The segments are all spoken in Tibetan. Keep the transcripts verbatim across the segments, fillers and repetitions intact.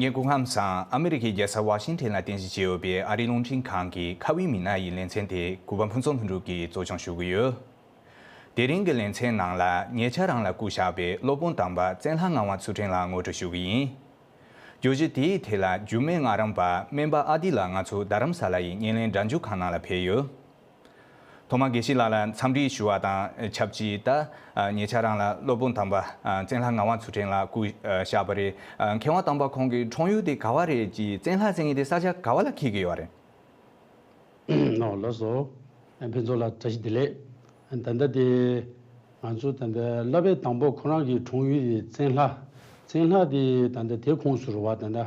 ངས་སྐུ་ཁམས་བཟང་། ཨ་མི་རི་ཀའི་རྒྱལ་ས་ཝ་ཤིང་ཊོན་ལ་རྟེན་གཞི་བྱས་ཡོད་པའི་ཨ་རིའི་རླུང་འཕྲིན་ཁང་གི་ཁ་བའི་མི་སྣ་ཡི་ལེ་ཚན་དེ་གུས་པ་ཕུན་ཚོགས་ལྷུན་གྲུབ་ཀྱིས་གཙོ་སྐྱོང་ཞུ་གི་ཡོད། དེ་རིང་གི་ལེ་ཚན་ནང་ལ་ཉེ་ཆར་རང་ལ་སྐུ་གཤེགས་པའི་སློབ་དཔོན་དམ་པ་བཙན་ལྷ་ངག་དབང་ཚུལ་ཁྲིམས་ལགས་ངོ་སྤྲོད་ཞུ་གི་ཡིན། བརྗོད་གཞི་དེའི་ཐད་ལ་རྒྱུད་སྨད་ངག་རམས་པ་སྨན་པ་ཨ་ཏི་ལགས་ང་ཚོ་རྡ་རམ་ས་ལ་ཡི་བརྙན་ལེན་སྒྲ་འཇུག་ཁང་ནང་ལ་ཕེབས་ཡོད། ཐོག་མར་དགེ་བཤེས་ལགས་ལ་འཚམས་འདྲི་ཞུ་བ་དང་ཆབས་ཅིག་ད་ཉེ་ཆར་རང་ལ་སློབ་དཔོན་དམ་པ་བཙན་ལྷ་ངག་དབང་ཚུལ་ཁྲིམས་ལགས་སྐུ་གཤེགས་པ་རེད། མཁས་དབང་དམ་པ་ཁོང་གི་འཁྲུངས་ཡུལ་དེ་ག་བ་རེད་ཅེས། བཙན་ལྷ་ཟེར་མཁན་དེ་ས་ཆ་ག་བ་ལ་འཁེལ་གྱི་ཡོད་རེད། ཨོ་ལགས་སོ། ཕུན་ཚོགས་ལགས་བཀྲ་ཤིས་བདེ་ལེགས། ད་ལྟ་དེ་ང་ཚོ་ད་ལྟ་བླ་དཔེ་དང་པོ་ཁོ་རང་གི་འཁྲུངས་ཡུལ་དེ་བཙན་ལྷ། བཙན་ལྷ་དེ་ད་ལྟ་དེ་ཁོངས་སུ་རུ་བ་ད་ལྟ་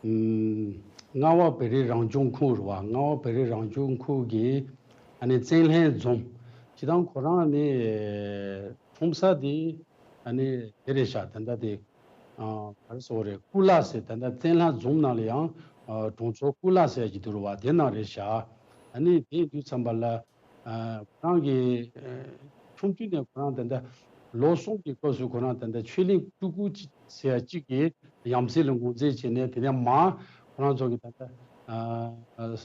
ཨུམ། རྔ་བ་བོད་རིགས་རང་སྐྱོང་ཁུལ་རུ་བ། རྔ་བ་བོད་རིགས་རང་སྐྱོང་ཁུལ་གྱི་ཨ་ནི་བཙན་ལྷའི་འཛོམས། སྤྱིར་བཏང་ཁོ་རང་ནི་འཁྲུངས་ས་དེ་ཨ་ནི་དེ་རེད་ཤག་ད་ལྟ་དེ་ཨ་ག་རེ་ཟེར་དགོས་རེད། སྐུ་ལ་ཟེར། ད་ལྟ་བཙན་ལྷ་འཛོམས་ནང་ལ་ཡང་ཨ་གྲོང་ཚོ་སྐུ་ལ་ཟེར་གྱི་འདུག་རུ་བ། དེ་ནང་རེད་ཤག་ཨ་ནི་དེ་ཡིན་དུས་ཙམ་པ་ལ། ཨ་ཁོ་རང་གི་ཨ་ཆུང་དུས་ནས་ཁོ་རང་ད་ལྟ་ལོ་གསུམ་གྱི་སྐབས་སུ་ཁོ་རང་ད་ལྟ་ཆོས་གླིང་སྤྲུལ་སྐུ་ཅིག་ཟེར་ཡ་གཅིག་གི་ཡང་སྲིད་ལ་ངོས་འཛིན་བྱས་ནས། དེ་ནས་མར་ཁོ་རང་ཚོ་གི་ད་ལྟ་ཨ་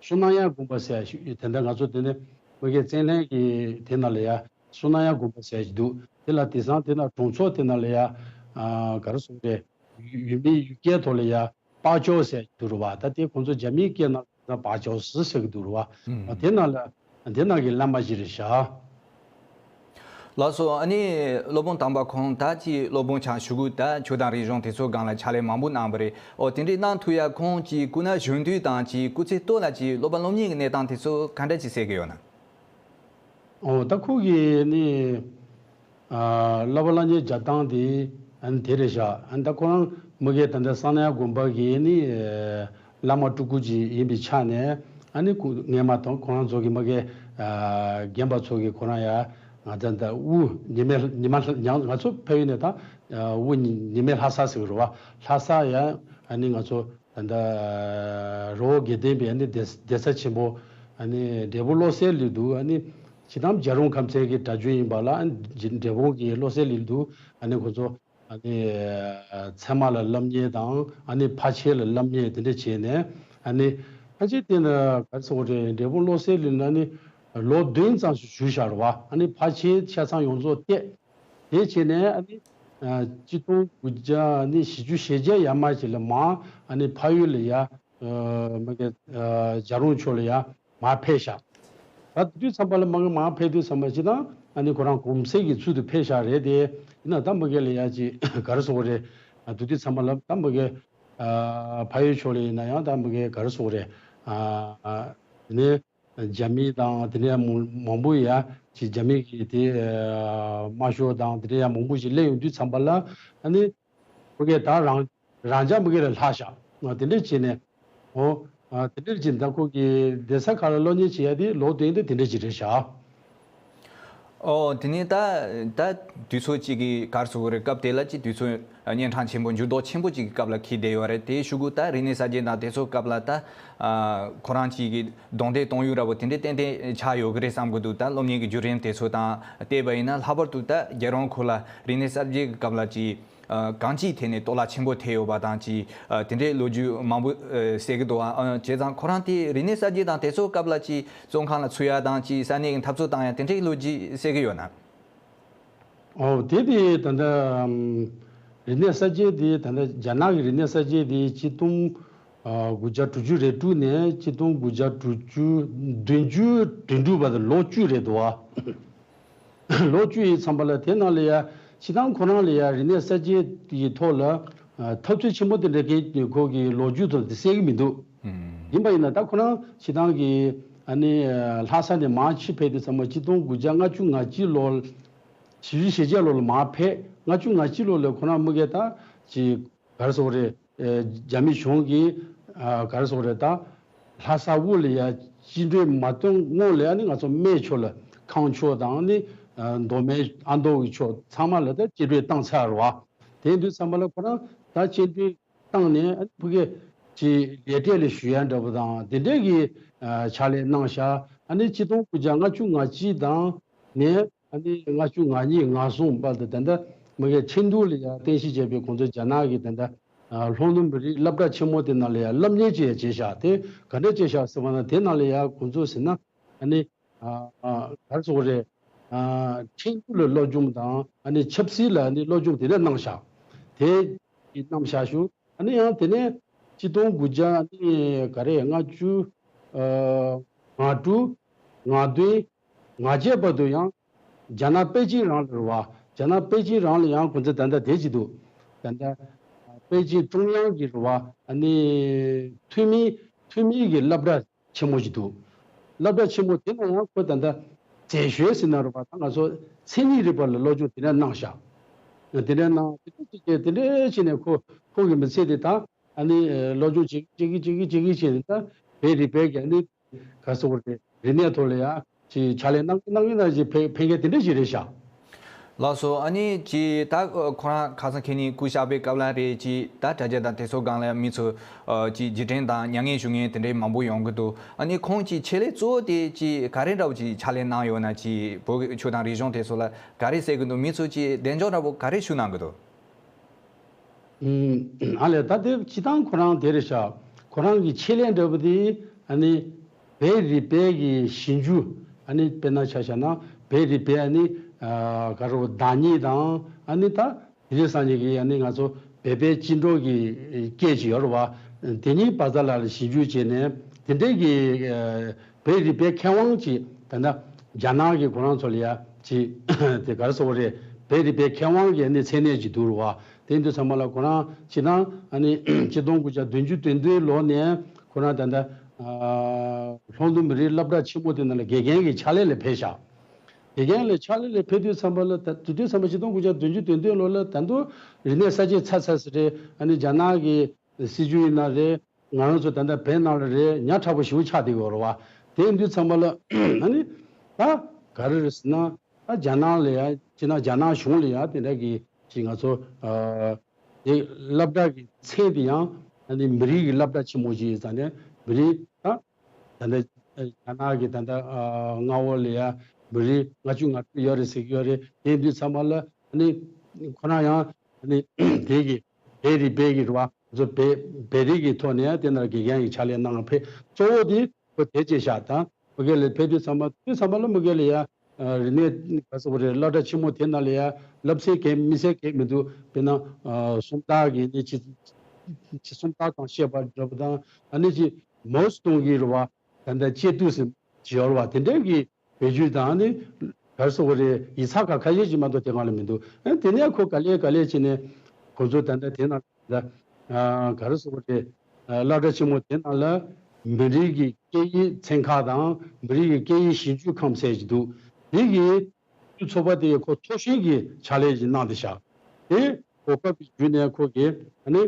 བསོད་ནམས་གཡང་དགོན་པ་ཟེར་ཡ་ཞིག་ད་ལྟ་ང་ཚོ་དེ་ནས་མ་གི་བཙན་ལྷ་གི་དེ་ནང་ལ་ཡ་བསོད་ནམས་གཡང་དགོན་པ་ཟེར་ཡ་ཞིག་འདུག་དེ་ལ་དེང་སང་དེ་ན་གྲོང་ཚོ་དེ་ནང་ལ་ཡ་ཨ་ག་རེ་ཟེར་དགོས་རེད། ཡུལ་མིའི་ཡུལ་སྐད་ཐོག་ལ་ཡ་པ་ཅོ་ཟེར་གྱི་འདུག་རུ་བ། ད་དེ་ཁོང་ཚོ་རྒྱ་མིའི་སྐད་ནང་ལ་པ་ཅོ་སི་ཟེར་གྱི་འདུག་རུ་བ། ཨ་དེ་ནང་ལ་དེ་ནང་གི་བླ་མ་ཞིག་རེད་ཤག་ལགས་སོ། ཨ་ནི་སློབ་དཔོན་དམ་པ་ཁོང་ད་ཅིག་སློབ་དཔོན་ཆགས་ཞུ་གི། ད་ཆོས་དང་རིག་གཞུང་དེ་ཚོ་སྒང་ལ་ཕྱག་ལས་མང་པོ་གནང་བ་རེད། ཨོ་དེ་འདྲའི་གནང་ཐུབ་ཡ་ཁོང་ཅིག་སྐུ་ན་གཞོན་དུས་དང་ཅིག་སྐུ་ཚེ་སྟོད་ལ་ཅིག་སློབ་པ་སློབ་གཉེར་གྱི་གནས་སྟངས་དེ་ཚོ་ག་འདྲ་ཅིག་གསལ་གྱི་ཡོད་ན། ཨོ་ད་ཁོ་གི་ནི་ཨ་བསླབ་པ་བསླབ་གཉེར་རྒྱག་སྟངས་དེ་ཨ་ནི་དེ་རེད་ཤག་ཨ་ནི་ད་ཁོ་རང་མ་གི་ད་ལྟ་བསོད་ནམས་གཡང་དགོན་པ་གི་ནི་ཨ་བླ་མ་སྤྲུལ་སྐུ་ཅིག་ཡིན་པའི་ཆ་ནས། ཨ་ནི་སྐུ་སྔས་མ་དང་ཁོ་རང་ཚོ་གི་མ་གི་ཨ་རྒན་པ་ཚོ་གི་ཁོ་རང་ཡ་ང་ད་ད་དབུ་ཉི་མའི་ཉི་མ་ཡང་ང་ཚོ་ཕ་ཡུལ་ནས་ད་ཨ་དབུ་ཉི་མའི་ལྷ་ས་ཟེར་གི་རེད་བ། ལྷ་ས་ཡ་ཨ་ནི་ང་ཚོ་ད་ལྟ་རི་བོ་དགེ་ལྡན་པའི་ཨ་ནི་གདན་གདན་ས་ཆེན་པོ་ཨ་ནི་འབྲས་སྤུངས་བློ་གསལ་གླིང་དུ། ཨ་ནི་སྤྱིར་བཏང་རྒྱལ་རོང་ཁམས་ཚན་གྱི་གྲྭ་རྒྱུན་ཡིན་པ་ལ། ཨ་ནི་འབྲས་སྤུངས་ཀྱི་བློ་གསལ་གླིང་དུ་ཨ་ནི་ཁོ་ཚོ་ཨ་ནི་ཚད་མ་ལ་བསླབ་གཉེར་དང་། ཨ་ནི་ཕར་ཕྱིན་ལ་བསླབ་གཉེར་དེ་འདྲ་བྱས་ནས། ཨ་ནི་ཕལ་ཆེར་དེ་ན་ག་རེ་ཟེར་དགོས་རེད། འབྲས་སྤུངས་བློ་གསལ་གླིང་ལ་ཨ་ནི་ལོ་བདུན་ཙམ་ཞིག་བཞུགས་བཞག་རེད་བ། ཨ་ནི་ཕར་ཕྱིན་ཆ་ཚང་ཡོངས་རྫོགས་བལྟས། དེ་བྱས་ནས་ཨ་ནི་ཨ་གཅིག་སྟོང་དགུ་བརྒྱ་ནི་བཞི་བཅུ་ཞེ་བརྒྱད་ཡར་མར་ཅིག་ལ་མར་ཨ་ནི་ཕ་ཡུལ་ལ་ཡ་ཨ་མ་གི་ཨ་རྒྱལ་རོང་ཕྱོགས་ལ་ཡ་མར་ཕེབས་ཤག་ད་དེ་དུས་ཙམ་པ་ལ་མ་གི་མར་ཕེབས་དུས་ཙམ་པ་ཅིག་ད་ཨ་ནི་ཁོ་རང་གོང་གསལ་གྱི་ཚུལ་དུ་ཕེབས་ཤག་རེད་དེ། ཡིན་ན་ད་མ་གི་ལ་ཡ་ཅིག་ག་རེ་ཟེར་དགོས་རེད། ཨ་དེ་དུས་ཙམ་པ་ལ་ད་མ་གི་ཨ་ཕ་ཡུལ་ཕྱོགས་ལ་ཡིན་ན་ཡང་ད་མ་གི་ག་རེ་ཟེར་དགོས་རེད། ཨ་ཨ་དེ་ནས། རྒྱ་མི་དང་དེ་འདྲ་མང་མང་པོ་ཡ་ཅིག་རྒྱ་མི་གི་དེ་ཨ་དམར་ཤོག་དང་དེ་འདྲ་ཡ་མང་པོ་ཞིག་སླེབས་ཡོང་དུས་ཙམ་པ་ལ། ཨ་ནི་ཁོ་གིས་ད་རང་རང་ཅག་མ་གི་ལ་ལྷག་ཤག་ཨ་དེ་འདྲ་བྱས་ནས། ཨོ་ཨ་དེ་འདྲ་བྱས་ནས་ད་ཁོ་གི་གདན་ས་ཁག་ལ་སློབ་གཉེར་བྱེད་ཡ་དེ་ལོ་བདུན་དེ་དེ་འདྲ་ཅིག་རེད་ཤག་ཨོ་དེ་ནས་ད་ད་དུས་ཚོད་ཅིག་གི་ག་རེ་ཟེར་དགོས་རེད། སྐབས་དེ་ལ་ཅིག་དུས་ཚོད་གཉན་འཕྲང་ཆེན་པོ་འགྱུར་ལྡོག་ཆེན་པོ་ཅིག་གི་སྐབས་ལ་འཁེལ་བསྡད་ཡོད་རེད། དེའི་གཞུག་གུ་ད་རིག་གནས་གསར་བརྗེ་དང་དེ་ཚོ་སྐབས་ལ་ད་ཨ་ཁོ་རང་ཅིག་གི་རྡུང་རྡེག་གཏོང་ཡུལ་འདྲ་པོ་དེ་འདྲ་ཏན་ཏན་ཆགས་ཡོད་གི་རེད་བསམ་གི་འདུག་ད་སློབ་གཉེར་གྱི་བརྒྱུད་རིམ་དེ་ཚོ་དང་བལྟས་པ་ཡིན་ན། ལྷག་པར་དུ་ད་རྒྱལ་རོང་ཁུལ་ལ་རིག་གནས་གསར་བརྗེ་གི་སྐབས་ལ་ཅིག་ཨ་གང་ཅིའི་ཐད་ནས་གཏོར་བརླག་ཆེན་པོ་ཐེབས་ཡོད་པ་དང་ཅིག་ཨ་དེ་འདྲའི་ལོ་རྒྱུས་མང་པོ་ཨ་གསལ་གི་འདུག་ཨ་བྱས་ཙང་ཁོ་རང་དེ་རིག་གནས་གསར་བརྗེ་དང་དེ་ཚོ་སྐབས་ལ་ཅིག་བཙོན་ཁང་ལ་ཚུད་ཡ་དང་ཅིག་ས་གནས་ཀྱི་འཐབ་རྩོད་བཏང་ཡ་དེ་འདྲའི་ལོ་རྒྱུས་གསལ་གི་ཡོད་ན། ཨོ་དེ་དེ་ད་ལྟ་ཨམ་རིག་གནས་གསར་བརྗེ་དེ་ད་ལྟ་རྒྱ་ནག་གི་རིག་གནས་གསར་བརྗེ་དེ་ཆིག་སྟོང་ཨ་དགུ་བརྒྱ་དྲུག་ཅུ་རེ་དྲུག་ནས་ཆིག་སྟོང་དགུ་བརྒྱ་དྲུག་ཅུ་བདུན་ཅུ་དོན་དྲུག་བར་དུ་ལོ་བཅུ་རེད་འདུག་ཨ། ལོ་བཅུ་ཡི་མཚམས་པ་ལ་དེ་ནང་ལ་ཡ་སྤྱིར་བཏང་ཁོ་རང་ལ་ཡ་རིག་གནས་གསར་བརྗེ་ཡི་ཐོག་ལ་ཨ་འཐབ་རྩོད་ཆེན་པོ་དེ་འདྲ་གི་ཁོ་གི་ལོ་རྒྱུས་ཐོག་དེ་གསལ་གི་མི་འདུག་ཨུམ། ཡིན་པ་ཡིན་ན་ད་ཁོ་རང་སྤྱིར་བཏང་གི་ཨ་ནི་ཨ་ལྷ་ས་ནས་མར་ཕྱིར་ཕེབས་དུས་ཙམ་པ་ཆིག་སྟོང་དགུ་བརྒྱ་ལྔ་བཅུ་ང་གཅིག་ལོ། བཞི་བཅུ་ཞེ་བརྒྱད་ལོ་ལ་མར་ཕེབས། ལྔ་བཅུ་ང་གཅིག་ལོ་ལ་ཁོ་རང་མ་གི་ད་ཅིག་ག་རེ་ཟེར་དགོས་རེད། ཨེ་རྒྱ་མི་གཞུང་གིས་ཨ་ག་རེ་ཟེར་དགོས་རེད། ད་ལྷ་ས་དབུ་ལ་ཡ་བཅིངས་འགྲོལ་མ་གཏོང་སྔོན་ལ་ཨ་ནི་ང་ཚོ་སྨད་ཕྱོགས་ལ་ཁམས་ཕྱོགས་དང་ནི་ཨ་མདོ་སྨད་ཨ་མདོ་གི་ཕྱོགས་ཚང་མ་ལ་ད་བཅིངས་འགྲོལ་བཏང་ཚར་རེད་བ། དེ་ཡིན་དུས་ཙམ་པ་ལ་ཁོ་རང་ད་བཅིངས་འགྲོལ་བཏང་ནས་ཨ་ནི་ཕ་གི་ཅིག་ལས་འབྲས་ལ་ཞུགས་ཡ་འདྲ་པོ་དང་དེ་འདྲས་ཀྱི་ཨ་ཕྱག་ལས་གནང་ཤག་ཨ་ནི་ཆིག་སྟོང་དགུ་བརྒྱ་ལྔ་བཅུ་ང་གཅིག་དང་ནས་ཨ་ནི་ལྔ་བཅུ་ང་གཉིས་ང་གསུམ་བར་དུ་ད་ལྟ་མ་གི་ཁྲིན་ཏུའུ་ལ་ཡ་རྟེན་གཞི་བྱས་པའི་ཁོང་ཚོ་རྒྱ་ནག་གི་ད་ལྟ་ ཨ་ལྷོ་ནུབ་མི་རིགས་སློབ་གྲྭ་ཆེན་མོ་དེ་ནང་ལ་ཡང་སློབ་གཉེར་བྱས་བྱས་བཞག་དེ་ག་འདྲ་བྱས་བཞག་ཟེར་བ་ན། དེ་ནང་ལ་ཡང་ཁོང་ཚོ་ཟེར་ན་ཨ་ནི་ཨ་ཨ་ག་རེ་ཟེར་དགོས་རེད། ཨ་ཁྲིན་ཏུའུ་ལ་སློབ་སྦྱོང་དང་ཨ་ནི་ཆབ་སྲིད་ལ་ཨ་ནི་སློབ་སྦྱོང་དེ་འདྲ་གནང་བཞག་དེ་གནང་བཞག་ཞུ། ཨ་ནི་ཡང་དེ་ནས་ཆིག་སྟོང་དགུ་བརྒྱ་ཨ་ནི་ག་རེ་ལྔ་བཅུ་ཨ་ང་དྲུག་ང་བདུན་ང་བརྒྱད་བར་དུ་ཡང་རྒྱ་ནག་པེ་ཅིན་རང་ལ་རེད་བ། རྒྱ་ནག་པེ་ཅིན་རང་ལ་ཡང་ཁོང་ཚོ་ད་ལྟ་བསྡད་ཀྱི་འདུག་ད་ལྟ་པེ་ཅིན་ཀྲུང་དབྱང་གི་རེད་བ། ཨ་ནི་འཐུས་མི་འཐུས་མི་གི་སློབ་གྲྭ་ཆེན་མོ་ཞིག་འདུག་སློབ་གྲྭ་ཆེན་མོ་དེ་ན་ཡང་ཁོ་ད་ལྟ་རྫས་ཤོལ་ཟེར་ན་རེད་བ། ད་ང་ཚོ་མཚན་ཉིད་རིག་པ་ལ་སློབ་སྦྱོང་དེ་འདྲ་གནང་བཞག་དེ་འདྲ་གནང་། དེ་འདྲ་བྱས་དེ་འདྲ་བྱས་ནས་ཁོ་ཁོ་གི་མི་ཚེ་དེ་ད་ཨ་ནི་སློབ་སྦྱོང་བྱེད་ཀྱི་བྱེད་ཀྱི་བྱེད་ཀྱི་བྱེད་ཀྱི་བྱས་ནས། ད་བོད་རིག་པའི་གི་ཨ་ནི་ག་སོགས་རེད། རིག་གནས་ཐོག་ལ་ཡང་ཅིག་ཕྱག་ལས་གནང་གི་གནང་གི་ན་ཅིག་ཕན་ཕན་མཁན་དེ་འདྲ་ཞིག་རེད་ཤག་ལགས་སོ། ཨ་ནི་ཅིག་ད་ཁོ་རང་ཁ་སང་ཁེ་ནི་སྐུ་གཤེགས་པའི་སྐབས་ལ་རེད། ཅིག་ད་དྲ་རྒྱ་དང་དེ་ཚོ་སྒང་ལ་མི་ཚོ་ཨ་ཅིག་རྗེས་དྲན་དང་མྱ་ངན་ཞུ་མཁན་དེ་འདྲའི་མང་པོ་ཡོང་གི་འདུག་ཨ་ནི་ཁོང་གི་ཆེད་ལས་གཙོ་བོ་དེ་ཅིག་ག་རེ་འདྲ་བོ་ཅིག་ཕྱག་ལས་གནང་ཡོད་ན། ཅིག་བོད་ཀྱི་ཆོས་དང་རིག་གཞུང་དེ་ཚོ་ལ་ག་རེ་གསལ་གི་འདུག་མི་ཚོ་ཅིག་གདེང་འཇོག་འདྲ་བོ་ག་རེ་ཞུ་གནང་གི་འདུག་ཨ་ལས། ད་དེ་སྤྱི་བཏང་ཁོ་རང་དེ་རེད་ཤག་ཁོ་རང་གི་ཆེད་ལས་འདྲ་པོ་དེ་ཨ་ནི་བོད་རིག་པའི་གི་ཞིབ་འཇུག་ཨ་ནི་དཔེར་ན་ཆ་བཞག་ན་བོད་རིག་པའི་ཨ་ནི་ཨ་ག་རེ་བདག་ཉིད་དང་། ཨ་ནི་ད་དེ་རིང་སང་ཉིན་གི་ཨ་ནི་ང་ཚོ་བོད་པའི་སྤྱི་འགྲོས་ཀྱི་སྐད་ཅིག་ཡོད་རེད་བ། དེ་གཉིས་བར་མཚམས་ལ་ཞིབ་འཇུག་བྱས་ནས་དེ་འདྲའི་གི་བོད་རིག་པའི་མཁས་དབང་ཅིག་ད་ལྟ་རྒྱ་ནག་གི་ཁོ་རང་ཚོ་ལ་ཡ་ཅིག་དེ་ག་རེ་ཟེར་དགོས་རེད། བོད་རིག་པའི་མཁས་དབང་གི་ཨ་ནི་མཚན་གནས་ཅིག་འདུག་རེད་བ། དེ་ཡིན་དུས་ཚང་མ་ལ་ཁོ་རང་སྤྱི་བཏང་ཨ་ནི་ཆིག་སྟོང་དགུ་བརྒྱ་བདུན་ཅུ་དོན་བདུན་ལོ་ནས་ཁོ་རང་ད་ལྟ་ཨ་ལྷོ་ནུབ་མི་རིགས་སློབ་གྲྭ་ཆེན་མོ་དེ་ནང་ལ་དགེ་རྒན་གྱི་ཕྱག་ལས་ལ་ཕེབས་ཤག་དགེ་རྒན་ལ་ཕྱག་ལས་ལ་ཕེབས་དུས་ཚང་མ་ལ་ད་དེ་དུས་ཚང་མ་ཆིག་སྟོང་དགུ་བརྒྱ་བདུན་ཅུ་དོན་བདུན་ལོ་ལ་ད་དུང་རིག་གནས་གསར་བརྗེ་ཚར་ཚར་ཟེར་རེད། ཨ་ནི་རྒྱ་ནག་གི་སྲིད་བྱུས་ཡིན་ན་རེད། ང་རང་ཚོ་ད་ལྟ་བོད་ནང་ལ་རེད། ཉག་ཕྲ་པོ་ཞེ་པོ་ཆགས་བསྡད་ཡོད་རེད་བ། དེ་ཡིན་དུས་ཚང་མ་ལ་ཨ་ནི་ད་ག་རེ་རེད་ཟེར་ན། ད་རྒྱ་ནག་ལ་ཡ་ཅིག་ན་རྒྱ་ནག་གཞུང་ལ་ཡ་དེ་འདྲ་གི་ཅིག་ང་ཚོ་ཨ་དེ་སློབ་གྲྭ་གི་མཚན་དེ་ཡང་ཨ་ནི་མི་རིགས་ཀྱི་སློབ་གྲྭ་ཆེན་མོ་ཞིག་ཡིན་ཙང་ནས་མི་རིགས་ད་ད་ལྟ་རྒྱ་ནག་གི་ད་ལྟ་ཨ་མངའ་འོག་ལ་ཡ་མི་རིགས་ལྔ་བཅུ་ང་དྲུག་ཡོད་རེད་ཟེར་གྱི་ཡོད་རེད། དེ་ཡིན་དུས་ཚང་མ་ལ་ཨ་ནི་ཁོ་རང་ཡང་ཨ་ནི་དེ་གི་བོད་རིག་པའི་གི་རེད་བ། ང་ཚོ་བོད་བོད་རིགས་ཀྱི་ཐོག་ནས་དེ་ནང་དགེ་རྒན་གྱི་ཕྱག་ལས་གནང་ཕེབས། གཙོ་བོ་དེ་ཁོ་དེ་བྱས་ཤག་དང་། མི་སྒེར་ལ་ཕེབས་དུས་ཚང་མ་དུས་ཚང་མ་ལ་མི་སྒེར་ལ་ཡ་རིག་གནས་ག་ཟེར་དགོས་རེད། སློབ་གྲྭ་ཆེན་མོ་དེ་ནང་ལ་ཡ་བསླབ་ཚན་གང་མི་ཚད་གང་མི་འདུག་དཔེར་ན་སུམ་རྟགས་ཀྱི་ནི་ཅི་ཅི་སུམ་རྟགས་དང་བཤད་པ་འདྲ་པོ་དང་། ཨ་ནི་ཅི་མའོ་ཙེ་ཏུང་གི་རེད་བ། ད་ལྟ་གཅེས་བཏུས་སུ་བྱེད་ཡོད་རེད་བ། དེ་འདྲའི་གི་བེད་སྤྱོད་དང་ནི་ག་རེ་ཟེར་དགོས་རེད། ཡིག་ཚགས་ཁ་ཁ་ཤས་ཅིག་མ་གཏོགས་དེ་སྒང་ལ་མི་འདུག་ཨ་དེ་ནས་ཁོ་ག་ལེ་ག་ལེ་བྱས་ནས་ཁོ་ཚོ་ད་ལྟ་དེ་ནང་ད་ག་རེ་ཟེར་དགོས་རེད། སློབ་གྲྭ་ཆེན་མོ་དེ་ནང་ལ་མི་རིགས་ཀྱི་སྐད་ཡིག་ཚན་ཁག་དང་མི་རིགས་ཀྱི་སྐད་ཡིག་ཞིབ་འཇུག་ཁང་ཟེར་གྱི་འདུག་དེ་གི་ཚོགས་པ་དེ་ཁོ་ཚོགས་གཞོན་གྱི་ཕྱག་ལས་ཅིག་གནང་བསྡད་ཤག་དེ་གོ་སྐབས་ཀྱི་བརྒྱུད་ནས་ཁོ་གིས་ཨ་ནི་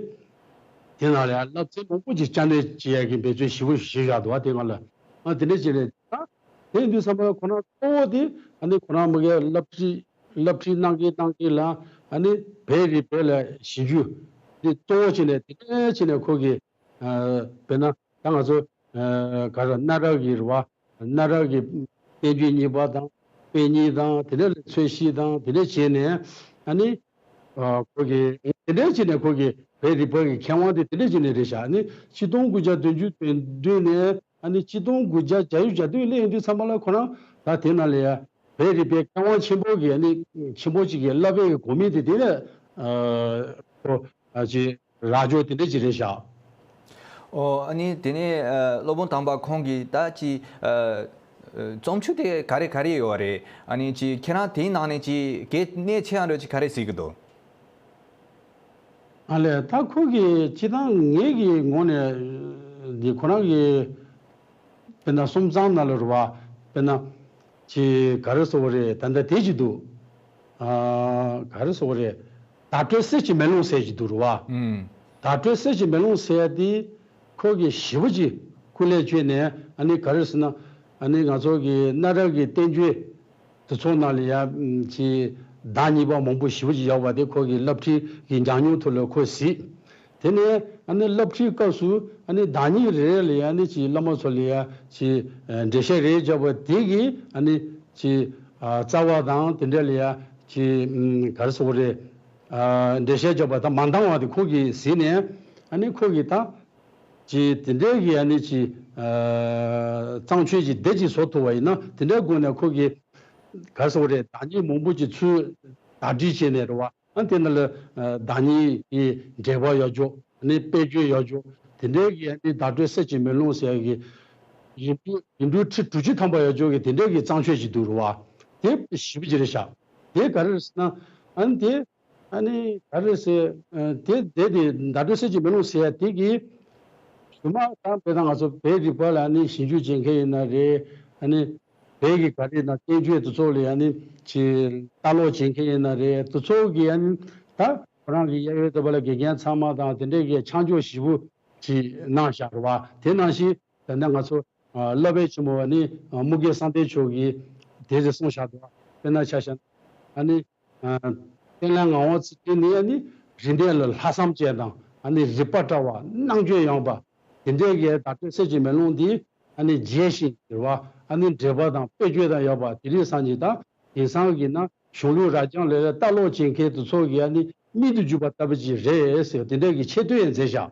དེ་ནང་ལ་ཡང་བསླབ་ཚན་མང་པོ་ཅིག་བསྐྱར་ནས་བྱེད་ཡག་གི་འབད་བརྩོན་ཞེ་པོ་ཞིག་བཞག་འདུག་བ། དེ་སྒང་ལ་ཨ་དེ་འདྲ་བྱས་ནས། ད་དེ་ཡིན་དུས་ཙམ་པ་ཁོ་རང་གཙོ་བོ་དེ་ཨ་ནི་ཁོ་རང་མི་སྒེར་སློབ་ཁྲིད་སློབ་ཁྲིད་གནང་གིན་གནང་གིན་ལ་ཨ་ནི་བོད་རིག་པའི་ལ་ཞིབ་འཇུག་དེ་གཙོ་བོ་བྱས་ནས། དེ་འདྲ་བྱས་ནས་ཁོ་གིས་ཨ་དཔེར་ན་ད་ང་ཚོ་ཨ་ག་རེ་གནའ་རབས་ཀྱི་རེད་བ། གནའ་རབས་ཀྱི་བསྟན་བཅོས་གཉིས་པ་དང་དཔེ་རྙིང་དང་། དེ་འདྲ་ལ་ཚོད་བཤེར་དང་དེ་འདྲ་བྱས་ནས་ཨ་ནི། ཨ་ཁོ་གིས་དེ་འདྲ་བྱས་ནས་ཁོ་གིས་བོད་རིག་པ་གི་མཁས་དབང་དེ་དེ་འདྲ་བྱས་ནས་རེད་ཤག་ཨ་ནི་ཆིག་སྟོང་དགུ་བརྒྱ་བདུན་ཅུ་དོན་བདུན་ནས་ཨ་ནི་ཆིག་སྟོང་དགུ་བརྒྱ་བརྒྱད་ཅུ་གྱ་བདུན་སླེབས་ཡོང་དུས་ཙམ་པ་ལ་ཁོ་རང་ད་དེ་ནང་ལ་ཡ་བོད་རིག་པའི་མཁས་དབང་ཆེན་པོ་གི་ཨ་ནི་ཆེན་པོ་ཅིག་གི་བསླབ་པའི་གོ་མིང་དེ་དེ་ལ་ཨ་ཁོ་ཨ་ཅིག་རག་འཇོག་དེ་འདྲ་ཅིག་རེད་ཤག་ཨོ། ཨ་ནི་དེ་ནས་ཨ་སློབ་དཔོན་དམ་པ་ཁོང་གིས་ད་ཅི་ཨ་ཨ་རྩོམ་ཆོས་དེ་ག་རེ་ག་རེ་ཡོད་རེད། ཨ་ནི་ཅི་ཁྱེད་རང་དེའི་ནང་ནས་ཅི་གལ་གནད་ཆེ་ཡང་རེད་ཅི་ག་རེ་གཟིགས་ཀྱི་འདུག་ཨ་ལས། ད་ཁོ་གིས་སྤྱི་བཏང་ངེད་ཀྱི་ངོས་ནས་འདི་ཁོ་རང་གི་དཔེར་ན་གསུང་རྩོམ་ནང་ལ་རེད་བ། དཔེར་ན་ཅི་ག་རེ་ཟེར་དགོས་རེད། ད་ལྟ་དེ་ཅིག་འདུག་ཨ་ག་རེ་ཟེར་དགོས་རེད། བརྡ་སྤྲོད་གསེར་གྱི་མེ་ལོང་ཟེར་གྱི་འདུག་རེད་བ། ཨུམ། བརྡ་སྤྲོད་གསེར་གྱི་མེ་ལོང་ཟེར་ཡ་དེ་ཁོ་གིས་ཞེ་པོ་ཅིག་སྐུ་ལས་བསྐྱོན་ནས། ཨ་ནི་ག་རེ་ཟེར་ན། ཨ་ནི་ང་ཚོ་གི་གནའ་རབས་ཀྱི་བསྟན་བཅོས་དེ་ཚོ་ནང་ལ་ཡ་ཅིག་བདག་ཉིད་པ་མང་པོ་ཞེ་པོ་ཅིག་ཡོད་པ་དེ་ཁོ་གི་སློབ་ཁྲིད་ཀྱི་ཉམས་མྱོང་ཐོག་ལ་ཁོས་གཟིགས། དེ་ནས་ཨ་ནི་སློབ་ཁྲིད་སྐབས་སུ་ཨ་ནི་བདག་ཉིད་རེ་རེ་ལ་ཡ་ཨ་ནི་ཅིག་བླ་མ་ཚོ་ལ་ཡ་ཅིག་འགྲེལ་བཤད་རེ་བརྒྱབ་པ་དེ་གིས་ཨ་ནི་ཅིག་རྩ་བ་དང་དེ་འདྲ་ལ་ཡ་ཅིག་ག་རེ་ཟེར་དགོས་རེད། འགྲེལ་བཤད་རྒྱབ་པ་དང་མ་འདང་བ་དེ་ཁོ་གིས་གཟིགས་ནས་ཨ་ནི་ཁོ་གིས་ད་ཅི་དེ་འདྲའི་གི་ཨ་ནི་ཅི་གཙང་ཆོས་ཀྱི་སྡེ་ཅིག་བཟོ་ཐུབ་པ་ཡིན་ན་དེ་འདྲའི་སྒོ་ནས་ཁོ་གིས་ག་རེ་ཟེར་དགོས་རེད། བདག་ཉིད་མང་པོ་ཅིག་ཚུར་བདག་སྒྲིག་བྱས་ནས་རེད་བ། ཨ་དེ་ནང་ལ་བདག་ཉིད་ཀྱི་འགྲེལ་པ་ཡག་ཤོས་ཨ་ནི་དཔེ་བརྗོད་ཡག་ཤོས་དེ་འདྲའི་གི་ཨ་ནི་བརྡ་སྤྲོད་གསེར་གྱི་མེ་ལོང་ཟེར་ཡག་གི་ཡིག་འབྲུ་ཡིག་འབྲུ་ཁྲི་དྲུག་ཅུ་ཐམ་པ་ཡག་ཤོས་ཀྱི་དེ་འདྲའི་གི་གཙང་ཆོས་ཅིག་འདུག་རེད་བ། དེ་ཞེ་པོ་ཅིག་རེད་ཤག་དེ་ག་རེ་རེད་ཟེར་ན་ཨ་ནི་དེ་ཨ་ནི་ག་རེ་ཟེར། ཨ་དེ་དེ་དེ་བརྡ་སྤྲོད་གསེར་གྱི་མེ་ལོང་ཟེར་ཡ་དེ་གི་གཞུག་མ་ད་དཔེར་ན་ང་ཚོ་བོད་རིག་པ་ལ་ཨ་ནི་ཞིབ་འཇུག་བྱེད་མཁན་ཡིན་ན་རེད། ཨ་ནི་བོད་ཀྱི་ག་རེ་ན་བསྟན་བཅོས་དེ་ཚོ་ལ་ཨ་ནི་ཅི་ལྟ་ཀློག་བྱེད་མཁན་ཡིན་ན་རེད། དེ་ཚོ་གི་ཨ་ནི་ད་ཁོ་རང་གི་གཡས་གཡོན་དེ་པ་ལ་དགེ་རྒན་ཚང་མ་དང་དེ་འདྲས་ཀྱི་ཆ་འཇོག་ཞིབ་པོ་ཅིག་གནང་བཞག་རེད་བ། དེ་ནང་བཞིན་ད་ནི་ང་ཚོ་ཨ་བསླབ་པའི་ཆེན་མོ་བ་ནི་ཨ་དམུ་དགེ་གསང་བདེ་མཆོག་གིས་དེ་རེ་གསུངས་བཞག་འདུག་དཔེར་ན་ཆ་བཞག་ན་ཨ་ནི་ཨ་བསྟན་ལ་ངག་དབང་ཚུལ་ཁྲིམས་ནི་ཨ་ནི་རིག་གནས་ལ་ལྷག་བསམ་ཅན་དང་ཨ་ནི་རིག་པ་བཀྲ་བ་རྣམ་དཔྱོད་ཡངས་པ་དེ་འདྲའི་གི་བརྡ་སྤྲོད་གསེར་གྱི་མེ་ལོང་འདི་ཨ་ནི་རྒྱས་ཤིང་ཟེར་བ་ཨ་ནི་འགྲེལ་པ་དང་དཔེ་བརྗོད་དང་ཡོད་པ་དེ་རིགས་སང་ཉིན་དང་དེང་སང་གི་ན་གཞུང་ལུགས་རབ་འབྱམས་ལས་ལ་ལྟ་ཀློག་བྱེད་མཁན་དེ་ཚོ་གི་ཨ་ནི་མིག་ཏུ་འཇུག་པ་ལྟ་བུ་ཅིག་རེད་ཟེར་དེ་འདྲ་གི་ཆེ་བསྟོད་ཡང་མཛད་བཞག་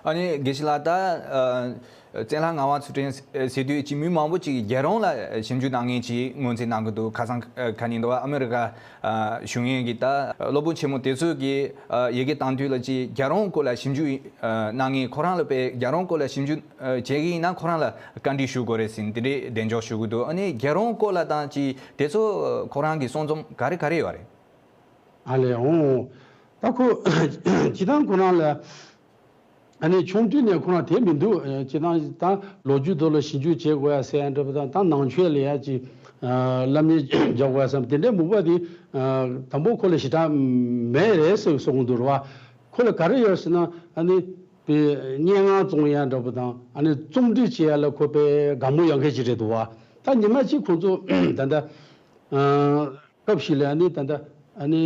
ཨ་ནི་དགེ་བཤེས་ལགས་ད་ཨ་བཙན་ལྷ་ངག་དབང་ཚུལ་ཁྲིམས་ཟེར་དུས་ཀྱི་མི་མང་པོ་ཅིག་རྒྱལ་རོང་ལ་ཞིབ་འཇུག་གནང་མཁན་ཅིག་ངོས་འཛིན་གནང་གི་འདུག་ཁ་སང་ཁ་ཉིན་འདུག་ཨ་མི་རི་ཀ་ཨ་བཞུགས་མཁན་གྱི་ད་སློབ་དཔོན་ཆེན་མོ་དེ་ཚོ་གི་ཨ་ཡི་གེ་བཏང་དུས་ལ་ཅིག་རྒྱལ་རོང་སྐོར་ལ་ཞིབ་འཇུག་ཨ་གནང་མཁན་ཁོ་རང་ལ་དཔེ་རྒྱལ་རོང་སྐོར་ལ་ཞིབ་འཇུག་ཨ་བྱེད་ཀྱི་ཡིན་ན་ཁོ་རང་ལ་བཀའ་འདྲི་ཞུ་དགོས་རེད་ཟེར་འདི་འདྲའི་གདེང་འཇོག་ཞུ་གི་འདུག་ཨ་ནི་རྒྱལ་རོང་སྐོར་ལ་དང་ཅིག་དེ་ཚོ་ཁོ་རང་གི་གསུང་རྩོམ་ག་རེ་ག་རེ་ཡོད་རེད། ཨ་ལས་འོང་། ད་ཁོ་སྤྱི་བཏང་ཁོ་རང་ལ་ཨ་ནི་ཆུང་དུས་ནས་ཁོ་རང་དེ་མི་འདུག་སྤྱི་བཏང་ད་ལོ་རྒྱུས་ཐོག་ལ་ཞིབ་འཇུག་བྱེད་དགོས་ཡ་ཟེར་ཡ་འདྲ་པོ་དང་ད་ནང་ཆོས་ལ་ཡ་ཅིག་བསླབ་གཉེར་རྒྱག་དགོས་ཡ་བསམ་དེ་འདྲའི་མུག་པ་དེ་དང་པོ་ཁོ་ལ་ཞེ་དྲག་མེད་རེད་ཟེར་གསུང་གི་འདུག་ར་བ། ཁོ་ལ་ག་རེ་ཡོད་ཟེར་ན་ཨ་ནི་དཔེ་སྙན་ངག་རྩོམ་ཡ་འདྲ་པོ་དང་ཨ་ནི་རྩོམ་འབྲི་བྱེད་ཡ་ལ་ཁོ་དཔེ་དགའ་མོ་ཡོད་མཁན་ཅིག་རེད་འདུག་བ། ད་ཉི་མ་གཅིག་ཁོང་ཚོ་ད་ལྟ་སྐབས་ཤིག་ལ་ཨ་ནི་ད་ལྟ་ཨ་ནི་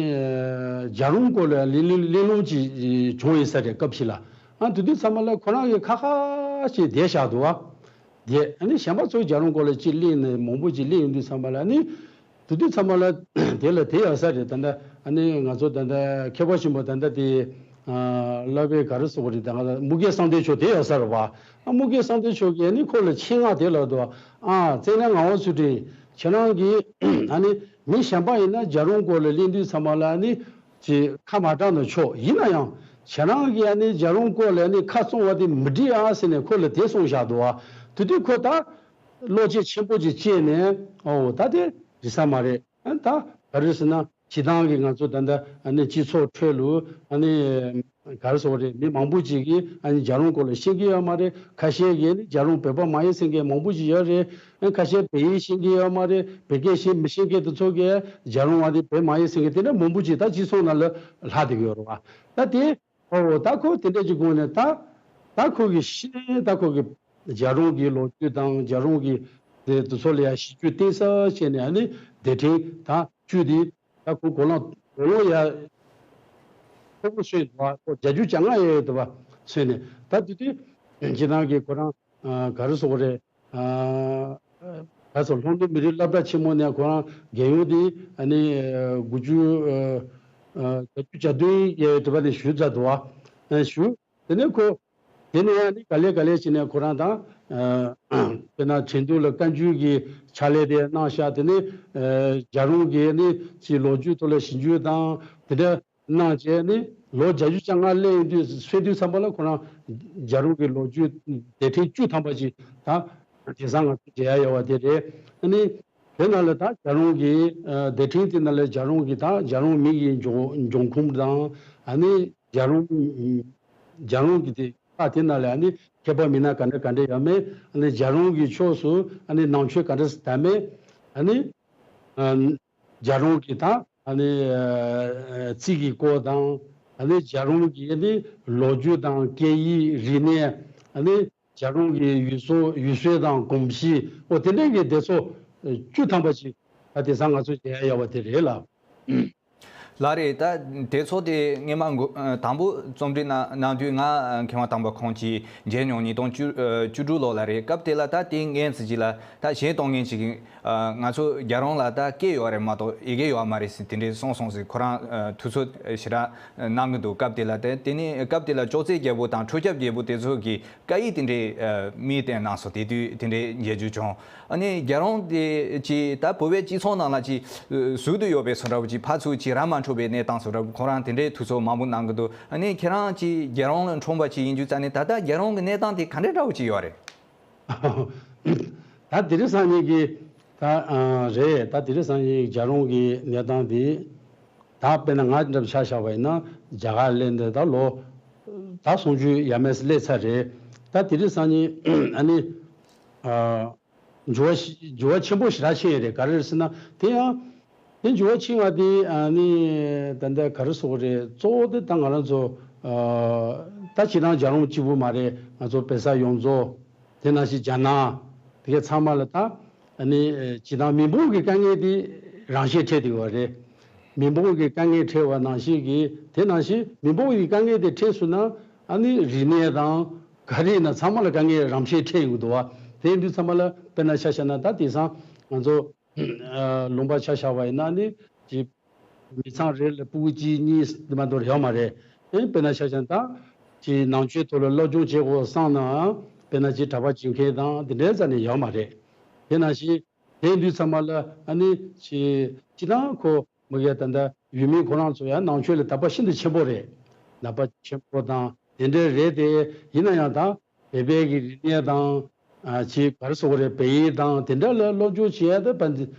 རྒྱལ་རོང་སྐོར་ལ་གླེང་གླེང་གླེང་སློང་ཅིག་བྱུང་ཡོད་ས་རེད། སྐབས་ཤིག་ལ་ཨ་དེ་དུས་ཚང་མ་ལ་ཁོ་རང་གིས་ཁ་ཁ་ཞིག་བསྡད་བཞག་འདུག་བ། བསྡད་ཨ་ནི་གཞན་པ་ཚོ་རྒྱལ་རོང་སྐོར་ལ་ཅིག་གླེང་ནས་མང་པོ་ཅིག་གླེང་ཡོང་དུས་ཚང་མ་ལ་ཨ་ནི། དེ་དུས་ཚང་མ་ལ་དེ་ལ་དེ་ཡག་ས་རེད། ད་ལྟ་ཨ་ནི་ང་ཚོ་ད་ལྟ་མཁས་པ་ཆེན་པོ་ད་ལྟ་དེ་ཨ་བསླབ་པའི་ག་རེ་ཟེར་དགོས་རེད། ད་ང་ཚོ་དམུ་དགེ་གསང་བདེ་མཆོག་དེ་ཡག་ས་རེད་བ། ཨ་དམུ་དགེ་གསང་བདེ་མཆོག་གིས་ཨ་ནི་ཁོ་ལ་ཆེད་མངགས་དེ་ལབ་འདུག་ཨ་བཙན་ལྷ་ངག་དབང་ཚུལ་ཁྲིམས་ཁྱེད་རང་གིས་ཨ་ནི་མི་གཞན་པ་ཡིན་ན་རྒྱལ་རོང་སྐོར་ལ་གླེང་དུས་ཚང་མ་ལ་ཨ་ནི་ཅིག་ཁ་མ་གྲགས་ན་ཆོག་ཡིན་ན་ཡང་ཁྱེད་རང་གིས་ཨ་ནི་རྒྱལ་རོང་སྐོར་ལ་ཨ་ནི་ཁ་བཙུམ་པ་དེ་མི་འགྲིག་ཨ་ཟེར་ནས་ཁོ་ལ་དེ་གསུངས་བཞག་འདུག་ཨ་དེ་དུས་ཁོ་ད། བློ་སྐྱེད་ཆེན་པོ་ཅིག་སྐྱེས་ནས་ཨོ་ད་དེ་རིག་ས་མ་རེད། ཨ་ད་ག་རེ་ཟེར་ན་སྤྱི་བཏང་གི་ང་ཚོ་ད་ལྟ་ཨ་ནི་སྤྱི་ཚོགས་ཁྲོད་ལུ་ཨ་ནི་ག་རེ་ཟེར་དགོས་རེད། མི་མང་པོ་ཅིག་གིས་ཨ་ནི་རྒྱལ་རོང་སྐོར་ལ་ཤེས་ཀྱི་ཡོད་མ་རེད། ཁ་ཤས་ཀྱིས་ཨ་ནི་རྒྱལ་རོང་བོད་པ་མ་ཡིན་ཟེར་མཁན་མང་པོ་ཅིག་ཡོད་རེད། ཨ་ཁ་ཤས་བོད་ཡིག་ཤེས་ཀྱི་ཡོད་མ་རེད། བོད་སྐད་ཤེས་མི་ཤེས་མཁན་དེ་ཚོ་གིས་རྒྱལ་རོང་བ་དེ་བོད་མ་ཡིན་ཟེར་མཁན་དེ་འདྲ་མང་པོ་ཅིག་ད་སྤྱི་ཚོགས་ནང་ལ་ལྷག་བསྡད་ཀྱི་ཡོད་རེད་བ། ད་དེ། ཨོ་ད་ཁོ་དེ་འདྲ་ཅིག་དགོངས་ནས་ད་ད་ཁོ་གི་ཤི་ནས་ད་ཁོ་གི་རྒྱལ་རོང་གི་ལོ་རྒྱུས་དང་རྒྱལ་རོང་གི་དེ་དེ་ཚོ་ལ་ཡང་གཞི་རྒྱུ་གཏིང་ཟབ་བྱས་ནས་ཨ་ནི་སྡེ་ཕྲན་ད་བཅུ་དེ་ད་ཁོ་གོ་ལོང་གོ་ལོང་ཡ་ཁོ་བོ་སོན་འདུག་བ། ཁོ་བརྒྱད་ཅུ་གྱ་ལྔ་ཡ་ཡོད་འདུག་བ། སོན་ནས་ད་དེ་དུས་ཁྱེད་རང་གི་ཁོ་རང་ག་རེ་ཟེར་དགོས་རེད། ཨ་ག་ཚོད་ལྷོ་ནུབ་མི་རིགས་སློབ་གྲྭ་ཆེན་མོ་ནས་ཁོ་རང་རྒས་ཡོལ་དེ་ཨ་ནི་དགུ་བཅུ་ཨ་ཨ་བརྒྱད་ཅུ་གྱ་བདུན་ཡས་དྲི་བ་ནས་ཞུས་ཚར་འདུག་བ། ཨ་ཞུ། དེ་ནས་ཁོ་དེ་ནས་ཨ་ནི་ག་ལེ་ག་ལེ་བྱས་ནས་ཁོ་རང་དང་ཨ་དཔེར་ན་ཁྲེང་ཏུའུ་ལ་བཀའ་འགྱུར་གྱི་ཕྱག་ལས་དེ་གནང་ཤག་དེ་ནས་ཨ་རྒྱལ་རོང་གི་ཨ་ནི་ཅིག་ལོ་རྒྱུས་ཐོག་ལ་ཞིབ་འཇུག་དང་དེ་འདྲ། གནང་བྱས་ནི་ལོ་བརྒྱད་ཅུ་གྱ་ལྔ་སླེབས་ཡོང་དུས་སོན་དུས་ཙམ་པ་ལ་ཁོ་རང་རྒྱལ་རོང་གི་ལོ་རྒྱུས་སྡེ་ཕྲན་བཅུ་ཐམ་པ་ཅིག་ད་དེང་སང་ང་ཚོ་མཇལ་ཡ་ཡོད་པ་དེ་རེད། ཨ་ནི་དེ་ནང་ལ་ད་རྒྱལ་རོང་གི་ཨ་སྡེ་ཕྲན་དེ་ནང་ལ་རྒྱལ་རོང་གི་ད་རྒྱལ་རོང་མི་ཡི་འབྱུང་འབྱུང་ཁུངས་དང་ཨ་ནི་རྒྱལ་རོང་རྒྱལ་རོང་གི་དེ་ཁག་དེ་ནང་ལ་ཨ་ནི་མཁས་པ་མི་སྣ་ག་འདྲ་ག་འདྲ་ཡོད་མེད། ཨ་ནི་རྒྱལ་རོང་གི་ཕྱོགས་སུ་ཨ་ནི་ནང་ཆོས་ག་འདྲ་དར་མེད། ཨ་ནི། ཨ་རྒྱལ་རོང་གི་ད་ཨ་ནི་ཨ་རྩིས་ཀྱི་སྐོར་དང་ཨ་ནི་རྒྱལ་རོང་གི་ཨ་ནི་ལོ་རྒྱུས་དང་སྐད་ཡིག་རིག་གནས། ཨ་ནི་རྒྱལ་རོང་གི་ཡུལ་སྲོལ་ཡུལ་སྲོལ་དང་གོམས་གཤིས་འོ་དེ་འདྲའི་གི་དེ་ཚོ་བཅུ་ཐམ་པ་ཅིག་ད་དེང་སང་ང་ཚོ་མཇལ་ཡ་ཡོད་པ་དེ་རེད་ལ། ལགས་རེད། ད་དེ་ཚོ་དེ་སྔས་མ་འགོ་ཨ་དང་པོ་རྩོམ་སྒྲིག་གནང་གནང་དུས་ང་ཨ་མཁས་དབང་དམ་པ་ཁོང་གཅིག་མཇལ་མྱོང་། ཉིས་སྟོང་བཅུ་ཨ་བཅུ་དྲུག་ལོ་ལ་རེད། སྐབས་དེ་ལ་ད་དེ་ངས་ཚིག་གཅིག་ལ་ད་གཞས་གཏོང་མཁན་ཅིག་གིས་ཨ་ང་ཚོ་རྒྱལ་རོང་ལ་ད་སྐད་ཡོད་རེད་མ་གཏོགས་ཡི་གེ་ཡོད་མ་རེད་ཟེར་དེ་འདྲས་གསུངས་སོང་ཟེར། ཁོ་རང་ཨ་ཐུགས་ཚོད་ཞེ་དྲག་གནང་གི་འདུག་སྐབས་དེ་ལ་དེ་དེ་ནས་སྐབས་དེ་ལ་ཅོག་ཙེ་རྒྱལ་པོ་དང་ཁྲོ་སྐྱབས་རྒྱལ་པོ་དེ་ཚོ་གིས་བཀའ་ཡིག་དེ་འདྲའི་ཨ་མིས་བསྟན་གནང་སོང་། དེ་དུས་དེ་འདྲའི་མཇལ་རྒྱུ་བྱུང་། ཨ་ནི་རྒྱལ་རོང་དེ་ཅིག་ད་བོད་པའི་སྤྱི་ཚོགས་ནང་ལ་ཅིག་ཨ་ཟུར་དུ་ཡོད་པའི་བཟོ་འདྲ་བོ་ཅིག་ཕར་ཚུར་ཅིག་ར་མ་འཕྲོད་པའི་གནས་སྟངས་བཟོ་འདྲ་བོ་ཁོ་རང་དེ་འདྲའི་ཐུགས་ཚོར་མང་པོ་གནང་གི་འདུག་ཨ་ནི་ཁྱེད་རང་ཅིག་རྒྱལ་རོང་ལ་འཁྲུངས་པ་ཅིག་ཡིན་རྒྱུ་ཙང་ནས་ད་ལྟ་རྒྱལ་རོང་གི་གནས་སྟངས་དེ་ག་འདྲའི་འདྲ་བོ་ཅིག་ཡོད་རེད། ད་དེ་རིང་སང་ཉིན་གྱི་ད་ཨ་རེད། ད་དེ་རིང་སང་ཉིན་རྒྱལ་རོང་གི་གནས་སྟངས་དེ་ད་དཔེར་ན་ང་འདྲ་ཆ་བཞག་པ་ཡིན་ན་རྒྱ་གར་སླེབས་འདི་ད་ལོ་ད་སུམ་ཅུ་ཡས་མས་སླེབས་ཚར་རེད། ད་དེ་རིང་སང་ཉིན་ཨ་ནི་ཨ་འགྱུར་བ་ཞི་འགྱུར་བ་ཆེན་པོ་ཞེ་དྲག་ཕྱིན་ཡོད་རེད། ག་རེ་རེད་ཟེར་ན་དེ་ཡང་དེ་འགྱུར་བ་ཕྱིན་པ་དེ་ཨ་ནི་ད་ལྟ་ག་རེ་ཟེར་དགོས་རེད། གཙོ་བོ་དེ་ད་ང་རང་ཚོ་ཨ་ད་སྤྱིར་བཏང་རྒྱལ་རོང་གཅིག་པུ་མ་རེད། ང་ཚོ་བོད་ས་ཡོངས་རྫོགས། དེ་ནང་བཞིན་རྒྱ་ནག་དེ་གའི་ཚང་མ་ལ་ད་ཨ་ནི་ཨེ་སྤྱིར་བཏང་མི་འབོར་གྱི་དཀའ་ངལ་དེ་རང་བཞིན་འཕྲད་བསྡད་ཡོད་རེད། མི་འབོར་གྱི་དཀའ་ངལ་འཕྲད་པ་ནང་བཞིན་གྱི་དེ་ནང་བཞིན་མི་འབོར་གྱི་དཀའ་ངལ་དེ་འཕྲད་སོང་ན་ཨ་ནི་རིག་གནས་དང་ག་རེ་ཡིན་ན་ཚང་མ་ལ་དཀའ་ངལ་རང་བཞིན་འཕྲད་ཡོང་གི་འདུག་བ། དེ་ཡིན་དུས་ཚང་མ་ལ་དཔེར་ན་ཆ་བཞག་ན་ད་དེང་སང་ང་ཚོ་ཨ་ལུང་པ་ཆ་བཞག་པ་ཡིན་ན་ནི་ཅིག་མི་ཚང་རེ་ལ་སྤུ་གུ་གཅིག་གཉིས་འདི་མ་གཏོགས་ཡོད་མ་རེད། ཨེ་དཔེར་ན་ཆ་བཞག་ན་ད་ཅིག་ནང་ཆོས་ཐོག་ལ་སློབ་སྦྱོང་བྱེད་དགོས་བསམ་ནའང་དཔེར་ན་ཅིག་གྲྭ་པ་བྱེད་མཁན་དང་འདི་འདྲའི་རྩ་ནས་ཡོད་མ་རེད། དེ་ནང་བཞིན་དེ་དུས་ཚང་མ་ལ་ཨ་ནི་ཅིག་སྤྱིར་བཏང་ཁོ་མི་གའི་ད་ལྟ་ཡུལ་མི་ཁོ་རང་ཚོ་ཡང་ནང་ཆོས་ལ་དད་པ་ཤིན་ཏུ་ཆེན་པོ་རེད། དད་པ་ཆེན་པོ་དང་དེ་འདྲའི་རེད་དེ། ཡིན་ན་ཡང་ད་བོད་པའི་གི་རིག་གནས་དང་ཨ་ཅིག་ག་རེ་ཟེར་དགོས་རེད། བོད་ཡིག་དང་དེ་འདྲ་ལ་སློབ་སྦྱོང་བྱེད་ཡ་ད་ཕན་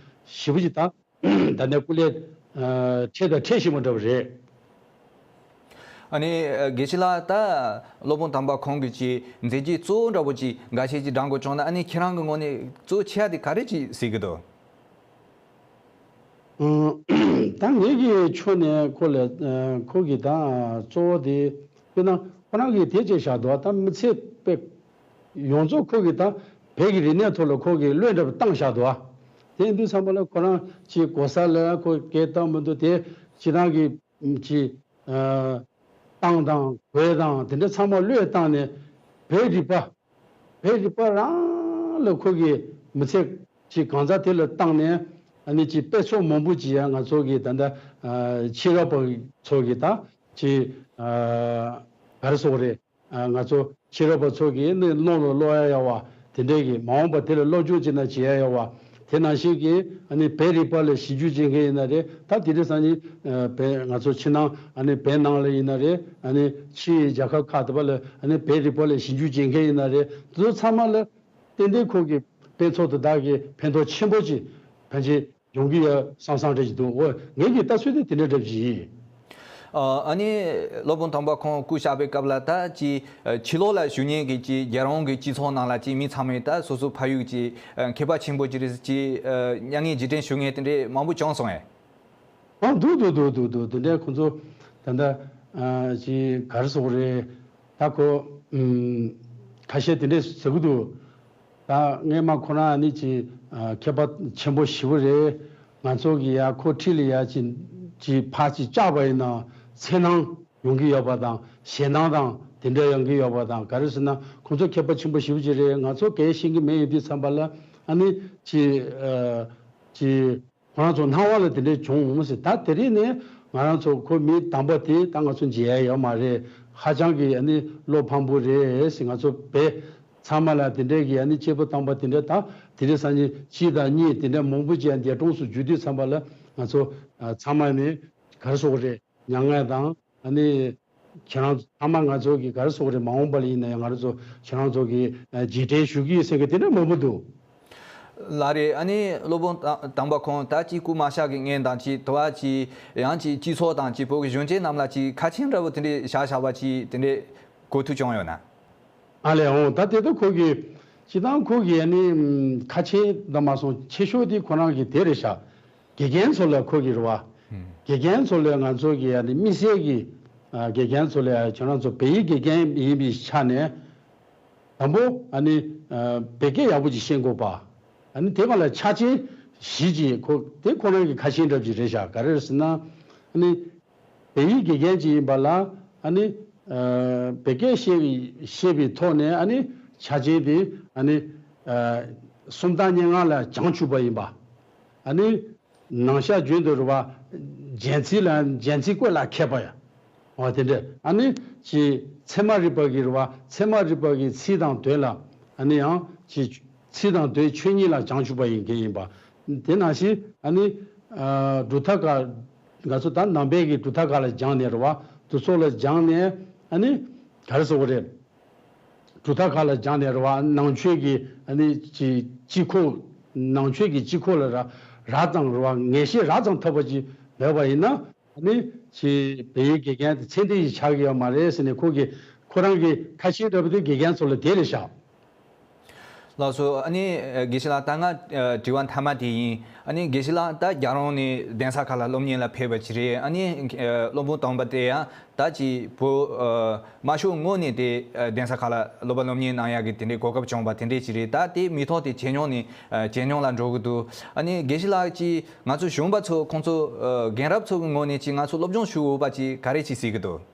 ཞེ་པོ་ཅིག་ད་ད་ནས་སྐུ་ལས་ཨ་འཕྲད་དང་འཕྲད་བཞིན་པ་འདྲ་བ་རེད། ཨ་ནི་དགེ་བཤེས་ལགས། ད་སློབ་དཔོན་དམ་པ་ཁོང་གིས་ཅིག་མཛད་རྗེས་གཙོ་བོ་འདྲ་པོ་ཅིག་འགའ་ཤས་ཅིག་བགྲང་དགོས་བྱུང་ན་ཨ་ནི་ཁྱེད་རང་གི་ངོས་ནས་གཙོ་ཆེ་བ་དེ་ག་རེ་ཅིག་གཟིགས་ཀྱི་འདུག་ཨང་། ད་ངེད་ཀྱི་ཕྱོགས་ནས་ཁོ་ལ་ཨ་ཁོ་གི་ད་གཙོ་བོ་དེ་དཔེར་ན་ཁོ་རང་གིས་དེ་ཅིག་བཞག་འདུག་ད་མི་ཚེ་དཔེ་ཡོངས་རྫོགས་ཁོ་གིས་ད་བོད་ཀྱི་རིག་གནས་ཐོག་ལ་ཁོ་གིས་བློས་འདྲ་པོ་བཏང་བཞག་འདུག་དེ་ཡིན་དུས་ཙམ་པ་ལ་ཁོ་རང་ཅིག་གོ་ས་ལ་ཁོ་སྐད་བཏང་མི་འདུག་དེ་སྤྱིར་བཏང་གི་ཅིག་ཨ་ཏང་དང་གོས་དང་དེ་འདྲ་ཚང་མ་བློས་བཏང་ནས་བོད་རིག་པ། བོད་རིག་པ་རང་ལ་ཁོ་གིས་མི་ཚེ་ཅིག་གང་ཟག་དེ་ལ་བཏང་ནས་ཨ་ནི་ཅིག་དཔེ་ཚོགས་མང་པོ་ཅིག་ཡང་ང་ཚོ་གི་ད་ལྟ་ཨ་ཕྱི་རབས་པ་ཚོ་གི་ད་ཅིག་ཨ་ག་རེ་ཟེར་དགོས་རེད། ཨ་ང་ཚོ་ཕྱི་རབས་པ་ཚོ་གི་ནི་ནང་ལ་ཀློག་ཡ་ཡ་བ་དེ་འདྲས་ཀྱི་མ་འོངས་པ་དེ་ལ་སློབ་སྦྱོང་བྱེད་ན་བྱེད་ཡ་ཡ་བ། དེ་ནང་བཞིན་གྱི་ཨ་ནི་བོད་རིག་པ་ལ་ཞིབ་འཇུག་བྱེད་མཁན་ཡིན་ན་རེད། ད་དེ་རིང་སང་ཉིན་ཨ་བོད་ང་ཚོ་ཕྱི་ནང་ཨ་ནི་བོད་ནང་ལ་ཡིན་ན་རེད། ཨ་ནི་ཕྱིའི་རྒྱལ་ཁབ་ཁག་དེ་པ་ལ་ཨ་ནི་བོད་རིག་པ་ལ་ཞིབ་འཇུག་བྱེད་མཁན་ཡིན་ན་རེད། དེ་ཚོ་ཚང་མ་ལ་ཏན་ཏན་ཁོང་གི་དཔེ་ཚོགས་དེ་དག་གིས་ཕན་ཐོགས་ཆེན་པོ་ཅིག་ཕན་ཆེ་ཡོང་གི་ཡོད་བསམ་བསམ་འདྲ་ཞིག་འདུག་འོ་ངེད་ཀྱི་ལྟ་ཚུལ་དེ་དེ་འདྲ་འདྲ་ཞིག་ཡིན། ཨ་ཨ་ནི་སློབ་དཔོན་དམ་པ་ཁོང་སྐུ་གཤེགས་པའི་སྐབས་ལ་ད་ཅི་ཨ་ཕྱི་ལོགས་ལ་བཞུགས་མཁན་གྱི་ཅི་རྒྱལ་རོང་གི་སྤྱི་ཚོགས་ནང་ལ་ཅི་མི་ཚང་མས་ད་སོ་སོ་ཕ་ཡུལ་གྱི་ཨ་མཁས་པ་ཆེན་པོ་ཅིག་རེད་ཅི་ཨ་མྱ་ངན་རྗེས་དྲན་ཞུ་མཁན་དེ་འདྲས་མང་པོ་བྱུང་སོང་ངས། ཨ་འདུག་འདུག་འདུག་འདུག་འདུག་དེ་འདྲའི་ཁོང་ཚོ་ད་ལྟ་ཨ་ཅི་ག་རེ་ཟེར་དགོས་རེད། ད་ཁོ་ཨུམ་ཁ་ཤས་དེ་འདྲས་ཟེར་གི་འདུག་ད་སྔས་མ་ཁོ་རང་ནི་ཅི་ཨ་མཁས་པ་ཆེན་པོ་ཞེ་པོ་རེད། ང་ཚོ་གི་ཡ་ཁོ་འཁྲིས་ལ་ཡ་ཅི་ཅི་ཕར་ཅི་བཅར་བ་ཡིན་ན་འཚེར་སྣང་ཡོང་གི་ཡོད་པ་དང་ཞེད་སྣང་དང་དེ་འདྲ་ཡོང་གི་ཡོད་པ་དང་ག་རེ་ཟེར་ན་ཁོང་ཚོ་མཁས་པ་ཆེན་པོ་ཞེ་པོ་ཅིག་རེད། ང་ཚོ་གས་ཤེས་ཀྱི་མེད། ཡིན་དུས་ཙམ་པ་ལ་ཨ་ནི་ཅི་ཨ་ཅི། ཁོ་རང་ཚོ་སྣང་བ་ལ་དེ་འདྲས་བྱུང་ཟེར། ད་དེ་རིང་ནས་ང་རང་ཚོ་ཁོ་མི་དམ་པ་དེ་ད་ང་ཚོ་མཇལ་ཡ་ཡོད་མ་རེད། ཧ་ཅང་གི་ཨ་ནི་བློ་ཕམ་པོ་རེད་ཟེར། ང་ཚོ་བོད་ཚང་མ་ལ་དེ་འདྲས་ཀྱི་ཨ་ནི་སྐྱེས་བུ་དམ་པ་དེ་འདྲས་ད་དེ་རིང་སང་ཉིན་གཅིག་དང་གཉིས་དེ་འདྲས་མང་པོ་ཅིག་འདས་གྲོངས་སུ་གྱུར་དུས་ཙམ་པ་ལ་ང་ཚོ་ཨ་ཚང་མ་ནི་ག་རེ་ཟེར་དགོས་རེད། མྱ་ངན་དང་ཨ་ནི་ཁྱེད་རང་ཚང་མ་ང་ཚོ་གི་ག་རེ་ཟེར་དགོས་རེད། མ་འོངས་པ་ལ་ཡིན་ན་ཡང་ང་རང་ཚོ་ཁྱེད་རང་ཚོ་གི་ཨ་རྗེས་དྲན་ཞུ་གི་ཡིན་ཟེར་མཁན་དེ་འདྲ་མང་པོ་འདུག་ལགས་རེད། ཨ་ནི་སློབ་དཔོན་དམ་པ་ཁོང་ད་ཅིག་སྐུ་མ་གཤེགས་ཀྱི་སྔོན་དང་ཅིག་དུ་བ་ཅིག་ཡང་ཅིག་སྤྱི་ཚོགས་དང་ཅིག་བོད་ཀྱི་གཞོན་སྐྱེས་རྣམས་ལ་ཅིག་ཁ་ཆེམས་འདྲ་བོ་དེ་འདྲས་བཞག་བཞག་པ་ཅིག་དེ་འདྲས་གོ་ཐོས་བྱུང་ཡོད་ན། ཨ་ལས་འོང་ད་དེ་ད་ཁོ་གི་སྤྱི་བཏང་ཁོ་གི་ཨ་ནི་ཁ་ཆེམས་དང་མ་སོང་ཆེ་ཤོས་དེ་ཁོ་རང་གི་དེ་རེད་ཤག་དགེ་རྒན་ཚོ་ལ་ཁོ་གི་རེད་བ། དགེ་རྒན་ཚོ་ལ་ང་ཚོ་གི་ཨ་ནི་དམིགས་བསལ་གྱི་ཨ་དགེ་རྒན་ཚོ་ལ་ཁྱོད་རང་ཚོ་བོད་ཡིག་དགེ་རྒན་ཡིན་པའི་ཆ་ནས་དང་པོ་ཨ་ནི་ཨ་བོད་སྐད་ཡག་པོ་ཅིག་ཤེས་དགོས་པ། ཨ་ནི་དེ་ག་ལ་ཆ་རྐྱེན་བཞི་ཅིག་ཁོ་དེ་ཁོ་རང་གི་ཁ་ཆེམས་འདྲ་ཅིག་རེད་ཤག་ག་རེ་རེད་ཟེར་ན། ཨ་ནི་བོད་ཡིག་དགེ་རྒན་ཅིག་ཡིན་པ་ལ་ཨ་ནི་ཨ་བོད་སྐད་བཤད་པའི་བཤད་པའི་ཐོག་ནས་ཨ་ནི་ཆ་རྐྱེན་དེ་ཨ་ནི་ཨ་སུམ་རྟགས་སྙན་ངག་ལ་སྦྱང་བཅུག་པ་ཡིན་པ། ཨ་ནི་ནང་བཤད་རྒྱུན་དུ་རེད་བ། རྒྱན་ཚིག་ལ་རྒྱན་ཚིག་བཀོད་ལ་མཁས་པ་ཡ། འོ་དེ་འདྲ་ཨ་ནི་ཅི་ཚད་མ་རིག་པ་གི་རེད་བ། ཚད་མ་རིག་པ་གི་ཚིག་དང་དོན་ལ་ཨ་ནི་ཡང་ཅི་ཚིག་དང་དོན་ཆོས་ཉིད་ལ་སྦྱང་བཅུག་པ་ཡིན་མཁན་ཡིན་པ། དེ་ནང་བཞིན་ཨ་ནི་ཨ་གྲུབ་མཐའ་ཀ་ང་ཚོ་ད་ནང་པའི་གི་གྲུབ་མཐའ་ཀ་ལ་སྦྱངས་ནས་རེད་བ། དེ་ཚོ་ལ་སྦྱངས་ནས་ཨ་ནི་ག་རེ་ཟེར་དགོས་རེད། གྲུབ་མཐའ་ཁག་ལ་སྦྱངས་ནས་རེད་བ། ནང་ཆོས་ཀྱི་ཨ་ནི་ཅི་སྤྱི་ཁོག་ནང་ཆོས་ཀྱི་སྤྱི་ཁོག་ལ་རག་རག་ཙམ་རེད་བ། ངེས་ཤེས་རག་ཙམ་ཐོབ་པ་ཅིག་མེད་པ་ཡིན་ན་ཨ་ནི་ཅི་བོད་ཡིག་དགེ་རྒན་དེ་ཚད་ལྡན་ཞིག་ཆགས་ཀྱི་ཡོད་མ་རེད་ཟེར་ནས་ཁོ་གི་ཁོ་རང་གི་ཁ་ཆེ་འདྲ་པོ་དེ་དགེ་རྒན་ཚོ་ལ་དེ་རེད་ཤག་ལགས་སོ། ཨ་ནི་དགེ་བཤེས་ལགས་ད་ང་དྲི་བ་མཐའ་མ་དེ་ཡིན། ཨ་ནི་དགེ་བཤེས་ལགས་ད་རྒྱལ་རོང་ནས་གདན་ས་ཁག་ལ་སློབ་གཉེར་ལ་ཕེབས་པ་ཅིག་རེད། ཨ་ནི་སློབ་དཔོན་དམ་པ་དེ་ཡང་ད་ཅིག་བོད་ཨ་དམར་ཤོག་ངོས་ནས་དེ་ཨ་གདན་ས་ཁག་ལ་སློབ་པ་སློབ་གཉེར་གནང་ཡག་གི་དེ་འདྲའི་གོ་སྐབས་བྱུང་བ་དེ་འདྲས་ཅིག་རེད། ད་དེ་མི་ཐོག་དེ་ཇེ་ཉུང་ནས་ཨ་ཇེ་ཉུང་ལ་འགྲོ་གི་འདུག་ཨ་ནི་དགེ་བཤེས་ལགས་ཀྱིས་ང་ཚོ་གཞོན་པ་ཚོ་ཁོང་ཚོ་ཨ་རྒན་རབས་ཚོ་གི་ངོས་ནས་ཅིག་ང་ཚོ་སློབ་སྦྱོང་ཞུ་འོས་པ་ཅིག་ག་རེ་ཅིག་གཟིགས་ཀྱི་འདུག་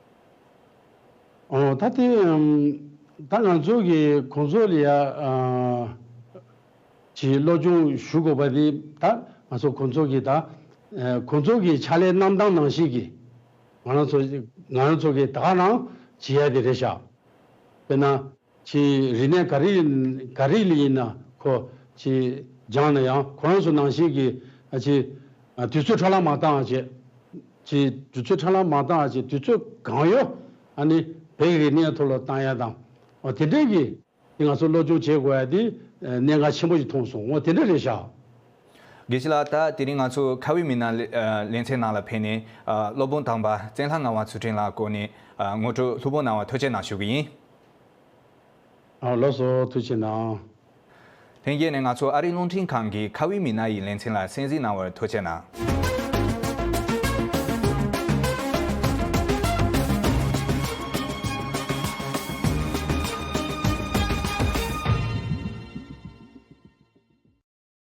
ཨོ་ད་དེ་ཨམ་ད་ང་ཚོ་གི་ཁོང་ཚོ་ལ་ཡ་ཨ་ཅིག་སློབ་སྦྱོང་ཞུ་དགོས་པ་དེ་ད་ང་ཚོ་ཁོང་ཚོ་གི་ད་ཨ་ཁོང་ཚོ་གི་ཕྱག་ལས་གནང་སྟངས་ནང་བཞིན་གྱི་ང་རང་ཚོ་ང་རང་ཚོ་གི་ད་ག་རང་བྱེད་ཡ་དེ་རེད་ཤག་དཔེར་ན། ཅིག་རིག་གནས་ག་རེ་ག་རེ་ལ་ཡིན་ན་ཁོ་ཅིག་སྦྱངས་ན་ཡང་ཁོ་རང་ཚོ་ནང་བཞིན་གྱི་ཨ་ཅིག་ཨ་དུས་ཚོད་འཕྲོ་བརླག་མ་བཏང་བ་བྱས། ཅིག་དུས་ཚོད་འཕྲོ་བརླག་མ་བཏང་བ་བྱས་དུས་ཚོད་གང་ཡོད་ཨ་ནི་བོད་ཀྱི་རིག་གནས་ཐོག་ལ་བཏང་ཡ་དང་། འོ་དེ་འདྲས་ཀྱི་དེ་ང་ཚོ་སློབ་སྦྱོང་བྱེད་དགོས་ཡ་དེ་གནད་འགག་ཆེན་པོ་ཞིག་མཐོང་སོང་། འོ་དེ་འདྲས་རེད་ཤག་དགེ་བཤེས་ལགས་ད་དེ་རིང་ང་ཚོ་ཁ་བའི་མི་སྣ་ལེ་ཨ་ལེ་ཚན་ནང་ལ་ཕེབས་ནས་ཨ་སློབ་དཔོན་དམ་པ་བཙན་ལྷ་ངག་དབང་ཚུལ་ཁྲིམས་ལགས་སྐོར་ནས་ཨ་ངོ་སྤྲོད་ལྷུག་པོ་གནང་བར་ཐུགས་རྗེ་གནང་ཞུ་གི་ཡིན། ཨ་ལགས་སོ་ཐུགས་རྗེ་གནང་། ལྷན་རྒྱས་ནས་ང་ཚོ་ཨ་རིའི་རླུང་འཕྲིན་ཁང་གི་ཁ་བའི་མི་སྣ་ཡི་ལེ་ཚན་ལ་གསན་གཟིགས་གནང་བར་ཐུགས་རྗེ་གནང་།